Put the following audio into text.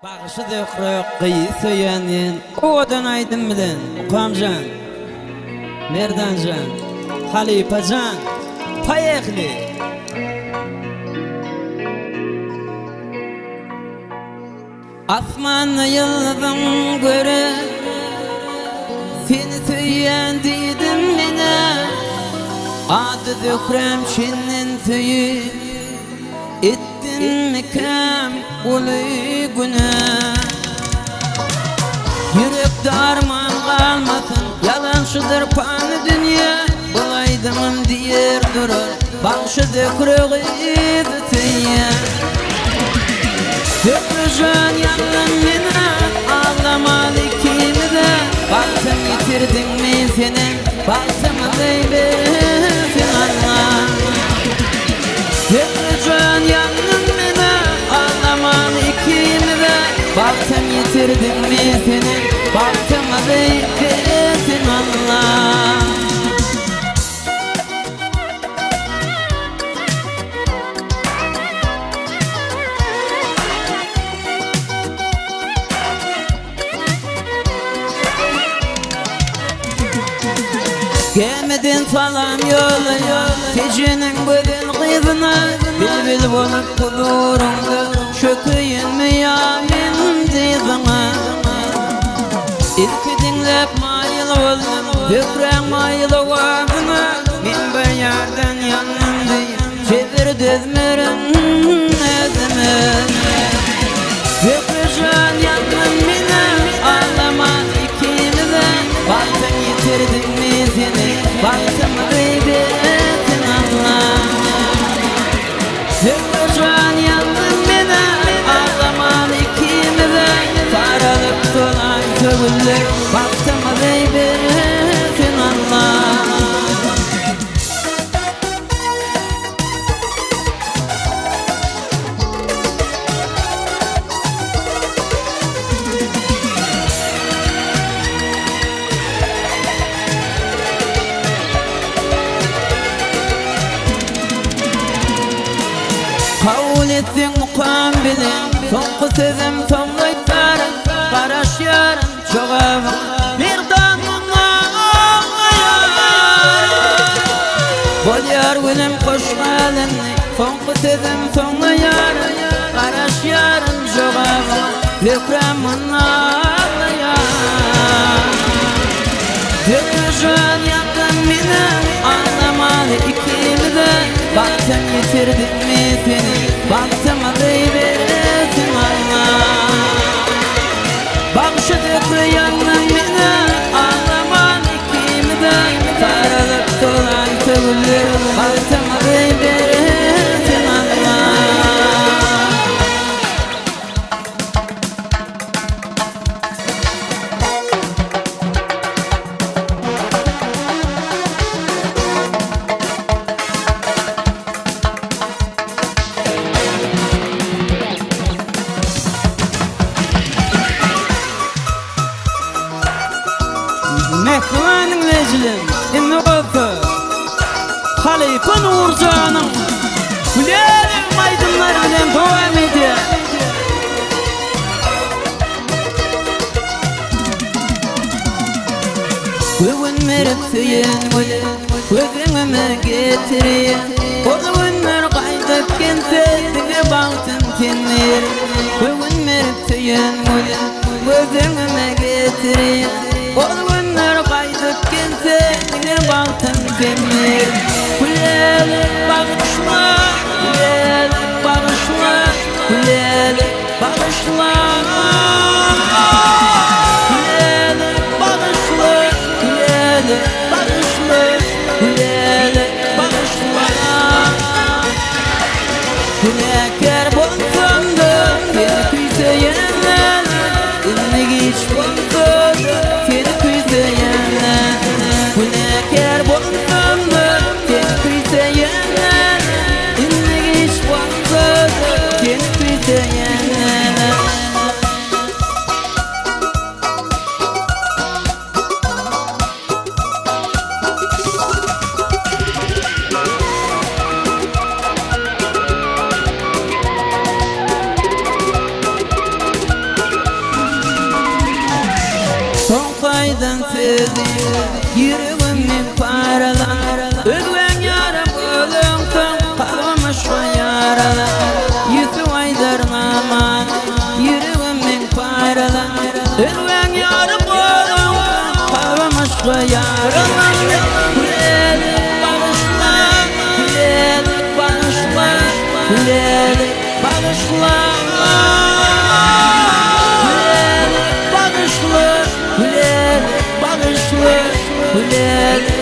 Bagşy Zöhre gyzy söýen diýen owadan aýdym bilen Mukamjan, Merdanjan, Halypajan, poýehli! Asmanda ýyldyzyň görüp, Seni söýýän diýdim men-ä. Ady Zöhräm çenden söýüp, Etdimmikäm uly günä? Ýürekde arman galmasyn, Ýalançydyr pany dünýä. Bu aýdymym diýer durar, Bagşy Zöhre gyzy söýýän. Zöhre jan ýandym men-ä, Aglamaly ikimiz-ä. Bagtym ýitirdiňmi senem, Bagtymyzy bersin Alla. Zöhre jan ýandym men-ä, Aglamaly ikimiz-ä. Bagtym ýitirdiňmi senem, Bagtymyzy bersin Alla. Gämiden salam ýollaýar Tejeniň gözel gyzyna Bilbil bolup huzuryňda Çökeýinmi ýa men dyzyňa Ilki diňläp maýyl boldum Zöhräň maýyl owazyna Men bir ýardan ýandym diýip Jebir dözmerin özüme Zöhre jan ýandym men-ä Aglaman ikimiz-ä Bagtym ýitirdim men seni Bagtymyzy bersin Alla Zöhre jan ýandym men-ä Aglaman ikimiz-ä Saralyp solan sögüller Bagtymyzy bersin Alla. Kabul etseň mukam bilen Soňky sözüm soňlaýaryn Garaşýaryn jogabyňa Merdan Bolýar günüm hoş gal indi Soňky sözüm soňlaýaryn Garaşýaryn jogabyňa Zöhräm mundan Zöhre jan ýakyn meni Aglamaly ikimize Bagtym ýitirdimmi seni Bagtymyzy bersin Alla Bagşy Zöhre ýakyn meni Aglamaly ikimize Saralyp solan sögüller Bagtymyzy bersin Alla. Mähriban diňleýjiler, indi bolsa halypa Nurjanyň Gülälem aýdymlary bilen dowam edýär. Göwün berip söýen güle Göz öňüme getirýän Ol günler gaýdyp gelse Diňe bagtym sendir Göwün berip söýen güle Göz öňüme getirýän Ol günler gaýdyp gelse Diňe bagtym sendir Gülälek bagyşla Gülälek bagyşla Gülälek bagyşla Gülälek bagyşla Gülälek bagyşla Gülälek bagyşla Günäkär bolsam-da seni küýseýän Indi giç bolsa-da seni küýseýän Günäkär bolsam-da seni küýseýän Indi giç bolsa-da seni küýseýän. aýdan sözi Ýüregim meň paralan Özgäň ýary bolansoň Kalbym yşga ýaralan Ýusup aýdar namany Ýüregim meň paralan Özgäň ýary bolansoň Kalbym yşga ýaralan Gülälek bagyşla Gülälek bagyşla Gülälek bagyşla Gülälek bagyşla Gülälek bagyşla Gülälek.